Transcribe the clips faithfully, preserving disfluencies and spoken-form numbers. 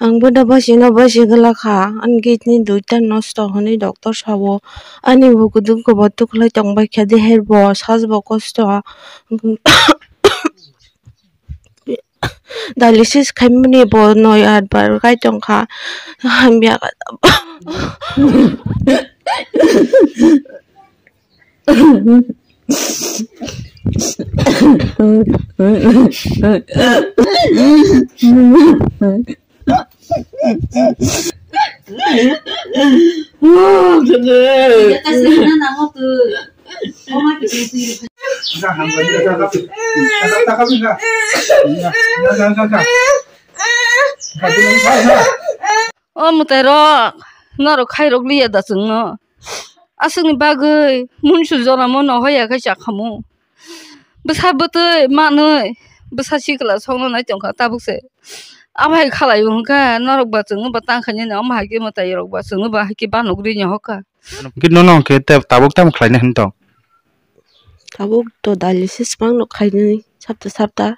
Ang boda basino basi gwlakha, ani kidney duita nosto hwnwi doctor sao. Ani bo kwdwk kwbo tuklai tongbaikha, deher bo saj bo kosto. Dialysis khaimani bo noi art bar kai tongkha. Hamya. O mwtai rok, norok khairok liya da chwngno. Aswkni bagwi munsu joramo no hoya khe chakhamu. Bwsa bwtwi manwi bwsa sikla songno nai tongkha tabuk se. Abo hai khalai wngkha norok ba chwngno ba tang khainani omo hai khe mwtai rok ba chwngno ba hai khe banuk rini hoka. Hwnkhe nono hwnkhe tabuk tamo khlaina hinwi tong? Tabuk to dialysis mangno khainani sapta sapta.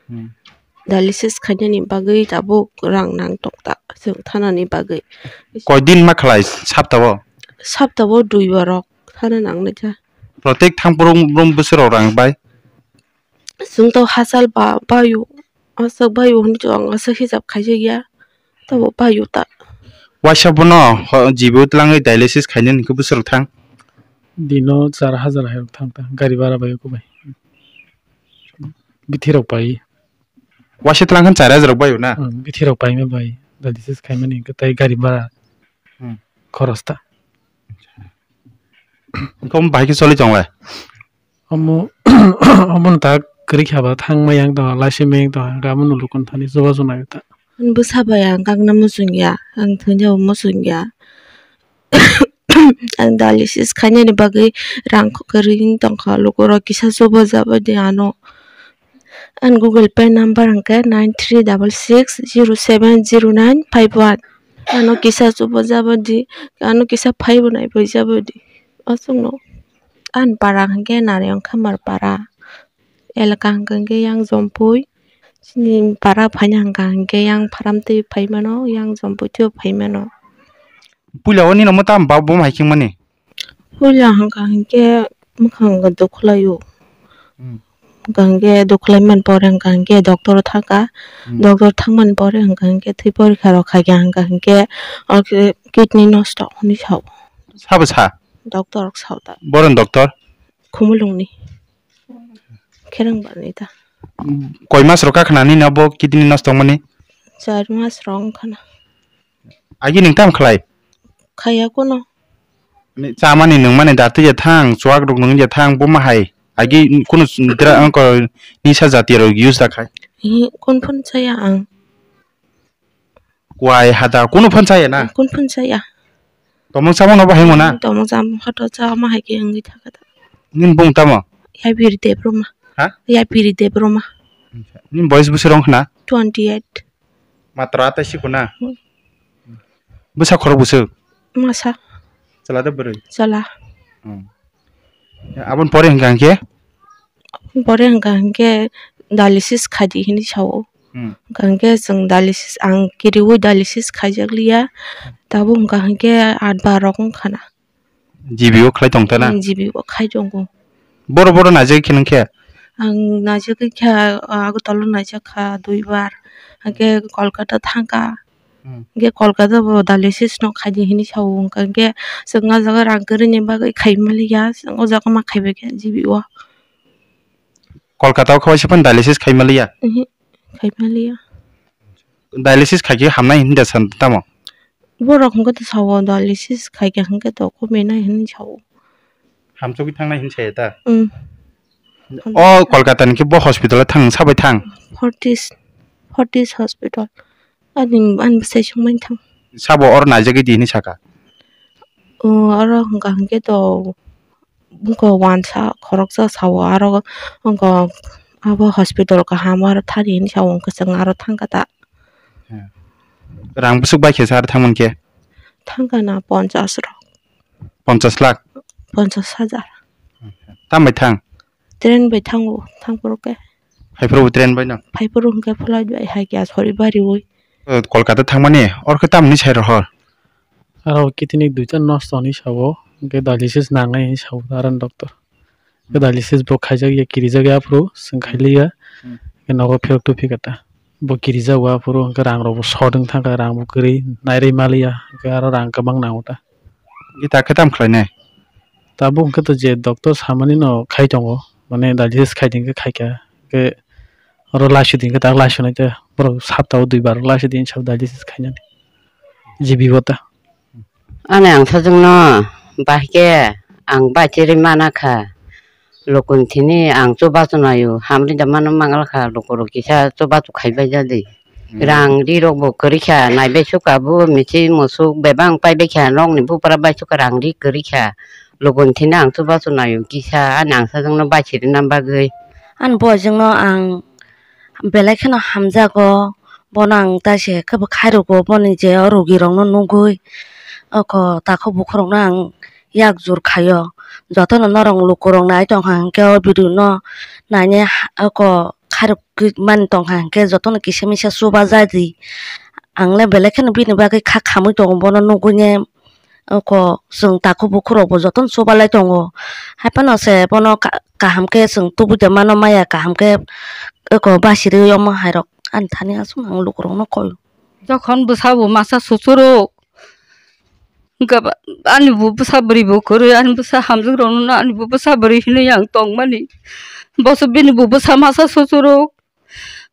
Hmm. Dialysis khainani bagwi tabuk rang nang tokta chwng thanani bagwi. Koi din ma khlai saptao? Saptao dui barok thana nang naikha. Protek thang brum brum bwswk rok rang bai? Chwng to hachal ba bayu, aswk bayu hwnwi chwng aswk hisab khaijak ya, tabo bayu ta. Waisa bono ho-, jibo twlangwi dialysis khainani hwnkhe bwswk rok thang? Dino char hajar hai rok thang ta, gari bhara bai kubai. Bithi rok pai. Waisa twlang khan char hajar rok bayu na? Hmm, bithi rok paima bai, dialysis khaimani hwnkhe tai gari bhara Hmm. khoros ta. Hwnkhe omo bahai khe choli tonglai? Omo, omo tak kwrwi kha ba thang ma yang tong, laisi ma yang tong, hwnkhe amo nulu kon thani chubachu nai ta. Ani bwsa bai ang kakna muchung ya, ang thwinjabo muchung ya. Ang dialysis khainani bagwi rang kwrwi wng tongkha, lukurok kisa chubajabaidi ano. Ani Google Pay number hwnkhe nine three double six zero seven zero nine five one. Ano kisa chubajabaidi, ano kisa phaibo naibai jabaidi. Aswkno. Ani para hwnkhe Narayong Khamar para. Elaka hwnkha hwnkhe yang Jompui, chini para phaina hwnkha hwnkhe yang Pharamtwi phaimano, yang Jompui twibo phaimano. Puila o nini omo tamo ba bom hai khengmani? Puila hwnkha hwnkhe mwkhang dukhlaio. Hmm. Hwnkha hwnkhe dukhlai mani pore hwnkha hwnkhe doctor o thangkha. Hmm. Doctor thangmani pore hwnkha hwnkhe thwi porikha rok khaikha hwnkha hwnkhe o khe kidney nosto hwnwi sao. Sabo sa? Doctor rok sao ta. Boron doctor? Khumulwngni. Kherang barni ta. Koi mas rok kakhnani na bo kidney nosto wngmani? Char mas rok wngkhana. Agi nwng tam khlai? Khaya kono. Ni chamani nwngmani datwi ya thang, chuak rok nwng ya thang, bo ma hai. Agi kunu dra-, angko nisa jati rok use da khai? Hi, kun phun chaya ang. Kwai hada kunu phan chaya na? Kun phan chaya. Tomong chamung no bahai mona? Tomong chamung photo cha ma hai ke wngwi thaka da. Nin bung tamo? Yapiri Debroma. Ha? Yapiri Debroma. Nin boys bwswk rong khna? Twenty eight. Matra ta sikuna? Hmm. Bwsa khorok bwswk? Masa. Chwla de bwrwi? Chwla. Hmm. Aboni pore hwnkha hwnkhe? Pore hwnkha hwnkhe dialysis khaidi hinwi sao. Hmm. Hwnkha hwnkhe chwng dialysis, ang kiriui dialysis khaijakliya. Tabuk hwnkha hwnkhe atbar rok wngkhana. G B o khlai tongtana? Hmm, G B o khai tongo. Boro boro naijak khe nung khe? Ang naijagwi kha, Agartala o naijak kha duibar. Hwnkhe Kolkata thangkha. Hmm. Hwnkhe Kolkata bo dialysis no khaidi hinwi sao, hwnkha hwnkhe chwng o jaga rang kwrwini bagwi khai manliya, chwng o jaga ma khaibai kha G B o. Kolkata o khe waisa phano dialysis khai manliya? Ihi, khai manliya. Dialysis khai khe hamnai hinwi da san tamo? Borok hwnkhe to sao dialysis khai khe hwnkhe to kuminai hinwi sao. Hamchugwi thangnai hinwi saya ta? Hmm. O Kolkata ni khe bo hospital o thang sabai thang? Fortis, Fortis hospital. Ani, ani bwsai swngmani thang. Sabo oro naijagwi di hinwi saka? O, oro hwnkha hwnkhe to wngkha wansa khoroksa sao, aro wngkha abo hospital kaham aro thani hinwi sao, wngkha chwng aro thangkha ta. Rang bwswk bai khe sa aro thangmani khe? Thangkha na ponchash rok. Ponchash lakh? Ponchash hajar. Tam bai thang? Train bai thango, thangphuru khe. Phaiphuru train bai no? Phaiphuru hwnkhe flight bai hai khe asori bariui. Kolkata thangmani, oro khe tamni sai rohor? Aro kidney duita nosto hinwi sao, hwnkhe dialysis nangnai hinwi sao aro doctor. Hwnkhe dialysis bo khaijak ya, kirijak ya aphuru, chwng khailiya. Hmm. Hwnkhe nogo phirok tubui phikha ta. Bo kirijak o aphuru, hwnkhe rang rok bo short wng thangkha, rang bo kwrwi, nairwi maliya, hwnkhe aro rang kwbang nango ta. Ita khe tam khlainai? Tabuk hwnkhe to je doctor samani no khai tongo, mane dialysis khai di hwnkhe khaikha, hwnkhe oro laisidi hwnkhe tak laisonai ta, borok saptao duibar laisidi hinwi sabo dialysis khainani. G B o ta. Ani ang sajwkno bahai khe ang bachirwi mana kha. Lukuntini ang chubachu naio, hamri da mano mangal kha, lukurok kisa chubachu khaibai jadi. Hmm. Rang ri rok bo kwrwi kha, naibai sukha bo michi musuk bebak paibai kha, nokni bupra bai sukha rang ri kwrwi kha. Lukuntini ang chubachu naio kisa, ani ang sajwkno bachirina bagwi. Ani boyjwkno ang belai kheno hamjago, bono ang taise khe bo khairokgo, boni je o rugirokno nugwi oko takhuk bukhurokno ang yak jur khaio. Jotono norok lukurok nai tongkha hwnkhe o video no nainai ha-, oko khairok mani tongkha hwnkhe jotono kisa misa chuba jadi. Ang le belai kheno bini bagwi kha khamwi tongo, bono nugwini oko chwng takhuk bukhurok bo jotono chubalai tongo. Haiphano se bono ka-, kaham khe chwng tubui de mano maya, kaham khe oko bachirwi omo hairok ani thani aswk ang lukurokno koi. Jokhon bwsa bo masa susuruk, Hwnkhe ba, ani bo bwsa bwrwi bo kwrwi, ani bwsa hamjwk rokno ani bo bwsa bwrwi hinwi ang tongmani. Boso bini bo bwsa masa susuruk,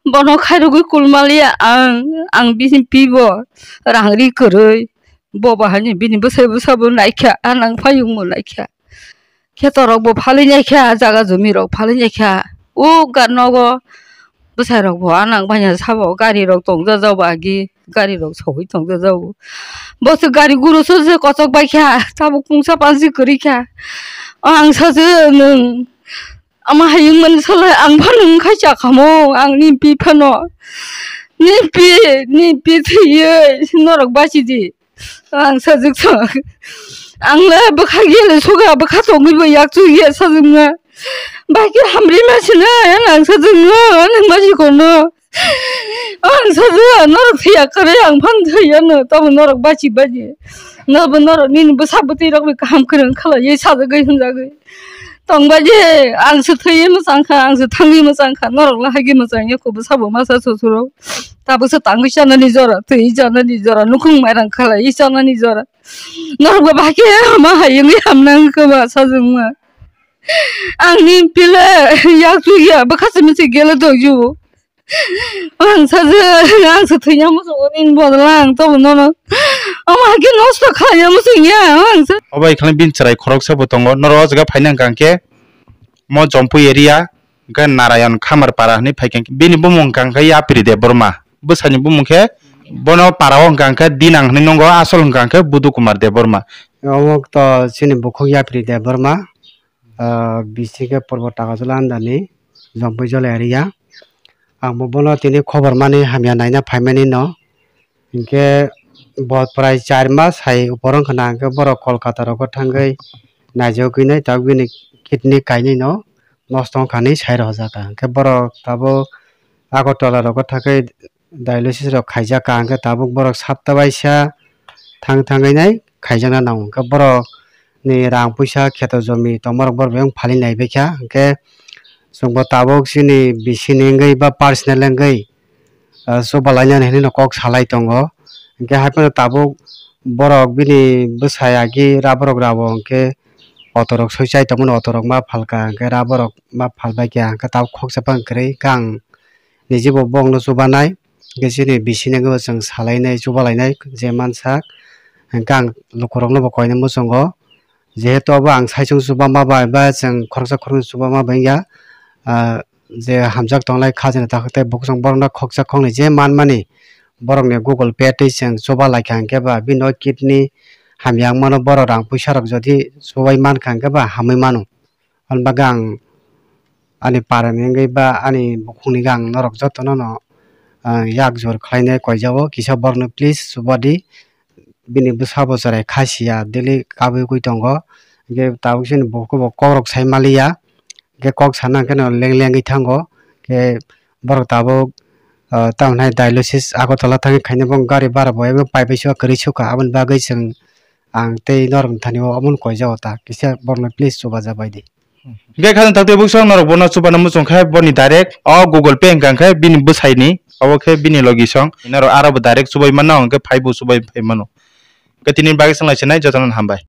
bono khairogwi kulmaliya ang, ang bini pibo rang ri kwrwi. Bo bahaini bini bwsai bwsa bo naikha, anang phayungmo naikha. Kheto rok bo phalwi naikha, jaga jumi rok phalwi naikha. O ga nogo bwsai rok bo anang banya sabo gari rok tongja jao ba agi. Gari rok sogwi tongja jao. Bo se gari guru so se kochok bai kha, tabuk pungsa pansi kwrwi kha. O ang sa se nwng ama hayung mani sala ang phano wng khai cha khamo, ang ni pi phano. Ni pi, ni pi thwiwi norok bachi di. Ang sajwk thang. Ang le bwkha gele suga, bwkha tongwi bo yak chu ye sajwk ma. Bai khe hamri ma sina, ang sajwk no, ang ma ji kono. Ang sajwk norok thwi ya kare, ang phan thwi ya no, tamo norok bachi bachi. No bo norok nini bwsa bwtwi rok bai kaham kwrwng khala ye sajwk gai hwnjagwi. Tongba je, ang se thwi mwchang kha, ang se thangwi mwchang kha, norok le haigwi mwchang ya ko bwsa bo masa susuro. Tabuk se tangwi chanani jora, twi chanani jora, nukhung mairang khalai chanani jora. Norok ba bahai khe ma hayungwi hamnang khe ba sajwkma. Ang ni pile yak chu ya, bwkha se misi gele dogju. Ang sajwk, ang se thwiya muchungo nini bodol ang tobo nono. Omo hai khe nosto khlaiya muchung ya, ang se. Obo hai khe bini chwrai khoroksa bo tongo. Norok o jaga phaina hwnkha hwnkhe mo Jompui area, hwnkhe Narayan Khamar para hinwi phaikha hwnkhe. Bini bumung hwnkha hwnkhe Yapri Debbarma. Bwsani bumung khe bono para o hwnkha hwnkhe Dinang hinwi nungo, asol hwnkha hwnkhe Budu Kumar Debbarma. Omo to chini bukhuk Yapri Debbarma. Ah, bisingkhe Purbo Takarjala andani Jompui Jolai area. Ang bo bono tini khobor mani hamya naina phaimani no. Hinkhe bo prai char mas hai upor wngkha na, hinkhe borok Kolkata rogo thangwi naijagwi nai, tabuk bini kidney kainwi no nosto wngkha hinwi sai rohorjak kha. Hinkhe borok tabuk Agartala rogo thangwi dialysis rok khaijak kha, hinkhe tabuk borok sapta baisa thang thangwi nai khaijakna nango. Hinkhe borok ni rang puisa kheto jomi tongmarok borok bai wng phalwi naibaikha, hinkhe chwngbo tabuk chini bisini wngwi ba personal wngwi, ah, chuba lainani hinwi no kok salai tongo. Hinkhe haiphano tabuk borok bini bwsai agi raborok rabo hinkhe auto rok soi chai tongmani, auto rok ma phalkha, hinkhe raborok ma phalbaikha, hinkhe tabuk khoksa phang kwrwi khe ang niji bo bongno chubanai, hinkhe chini bisini wngwi bo chwng salainai, chubalainai je mansak, hinkhe ang lukurokno bo koinai muchungo. Jehetu obo ang saichung chubama bai ba chwng khoroksa khoroknwi chubama bai wngya, ah, je hamjak tongnai khajani takhuk tei bukhuk chwng borokno khoksa khoknwi je manmani borokni Google Pay twi chwng chuba laikha hinkhe ba bini o kidney hamya wngmano, borok rang puisa rok jodi chubai mankha hinkhe ba hamwi mano. Aboni bagwi ang ani parani wngwi ba ani bukhukni wngwi ang norok jotono no, ah, yak jor khlainai koijago, kisa borokno please chubadi. Bini bwsa bo chwrai kha siya, daily kabui kui tongo. Hinkhe tabuk chini bukhuk bo kokrok sai maliya. Hinkhe kok sana hinkhe no leng lengwi thango. Hinkhe borok tabuk ah, tamoni hai dialysis Agartala thangwi khaina bo gari bara bo ebo pai bai sua kwrwi sukha, aboni bagwi chwng ang tei norok thani o omono koijago ta kisa borokno please chubaja bai di. Hwnkhe khajang takti buksong norok bono chubana muchung khe boni direct o Google Pay hwnkha khe bini bwsaini obo khe bini logi song norok aro bo direct chubai mano hwnkhe phai bo chubai phai mano. Hwnkhe tini bagwi swnglaisonai jotono hambai.